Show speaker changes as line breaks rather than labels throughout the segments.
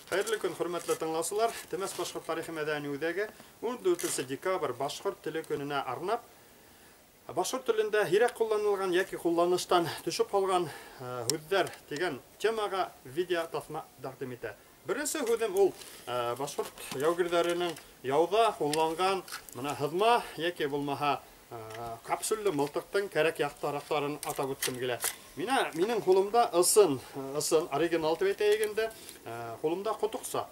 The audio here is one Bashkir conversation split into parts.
Хәйерле көн, хөрмәтле тыңлаусылар. Темәс башҡорт тарихы мәҙәни үҙәге 14 декабрь башҡорт теле көнөнә арнап башҡорт телендә һирәк ҡулланылған йәки ҡулланыштан төшөп ҡалған һүҙҙәр тигән темаға видео таҫма тәҡдим итә. Беренсе һүҙем ул башҡорт яугирҙәренең яуҙа ҡулланған мына һыҙма йәки булмаһа капсуллы мылтыҡтың кәрәк яҡтарын атап үткем килә. Минең ҡулымда ысын оригинал тип әйтәйек инде, ҡулымда ҡотоҡса.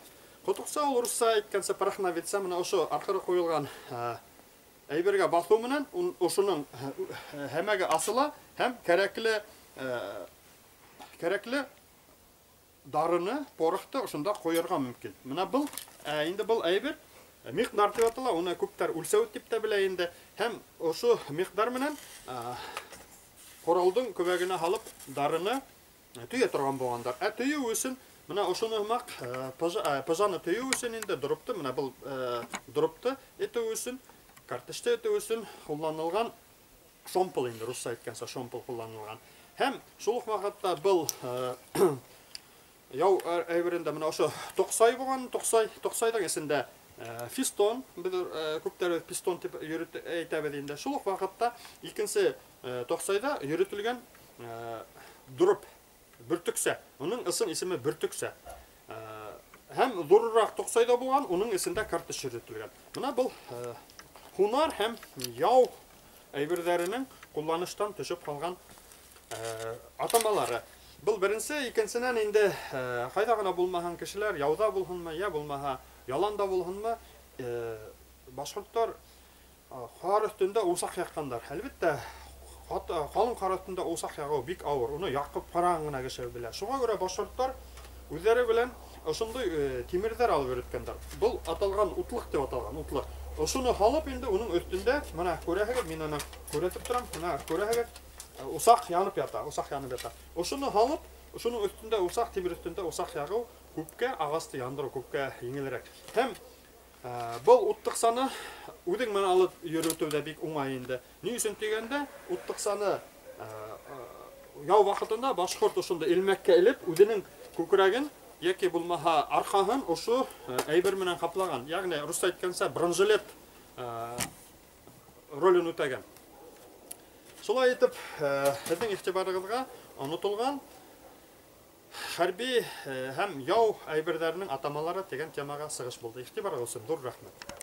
Ҡотоҡса ул урыҫса әйткәнсә порохновица, мына ошо арҡыры ҡуйылған әйбергә баҫыу менән ошоноң һәмәге асыла һәм кәрәкле дарыны, порохты ошонда ҡуйырға мөмкин. Мына был инде был әйбер миҡдар тип атала, уны күптәр үлсәү тип тә белә инде. Һәм ошо миҡдар менән ҡоралдың көбәгенә һалып дарыны төйә торған булғандар. Ә төйөү өсөн мына ошоно һымаҡ пыжаны төйөү өсөн инде дропты, мына был дропты этеү өсөн, картечте этеү өсөн ҡулланылған шомпол инде, русса әйткәнсә шомпол ҡулланылған. Һәм шул уҡ ваҡытта был яу әйберендә мына ошо тоҡсай булған, тоҡсайҙың эсендә фистон, беҙ күптәр пистон тип әйтәбеҙ инде. Шул уҡ ваҡытта икенсе тоҡсайҙа йөрөтөлгән дроп, бөртөксә. Уның ысын исеме бөртөксә. Һәм ҙурыраҡ тоҡсайҙа булған, уның эсендә картеч йөрөтөлгән. Мына был һунар һәм яу әйберҙәренең ҡулланыштан төшөп ҡалған атамалары. Был беренсе, икенсенән инде ҡайҙа ғына булмаһын кешеләр, яуҙа булһынмы, йә булмаһа яланда булһынмы, башҡорттар ҡар өҫтөндә усаҡ яҡҡандар. Әлбиттә, ҡалын ҡар өҫтөндә усаҡ яғыу бик ауыр, уны яҡып ҡараған ғына кеше белә. Шуға күрә башҡорттар үҙҙәре белән ошондай тимерҙәр алып йөрөткәндәр. Был аталған утлыҡ тип аталған утлыҡ. Ошоно һалып инде уның өҫтөндә, мына күрәһегеҙ, мин уны күрһәтеп торам, мына күрәһегеҙ, усаҡ янып ята, усаҡ янып ята. Ошоно һалып, ошоноң өҫтөндә усаҡ, тимер өҫтөндә усаҡ яғыу күпкә ағасты яндырыу күпкә еңелерәк. Һәм был утлыҡсаны үҙең менән алып йөрөтөү ҙә бик уңай инде. Ни өсөн тигәндә, утлыҡсаны яу ваҡытында башҡорт ошонда элмәккә элеп, үҙенең күкрәген йәки булмаһа арҡаһын ошо әйбер менән ҡаплаған. Йәғни русса әйткәнсә бронежилет ролен үтәгән. Шулай итеп, һеҙҙең иғтибарығыҙға онотолған хәрби һәм яу әйберҙәренең атамалары тигән темаға сығыш булды. Иғтибарығыҙ өсөн ҙур рәхмәт.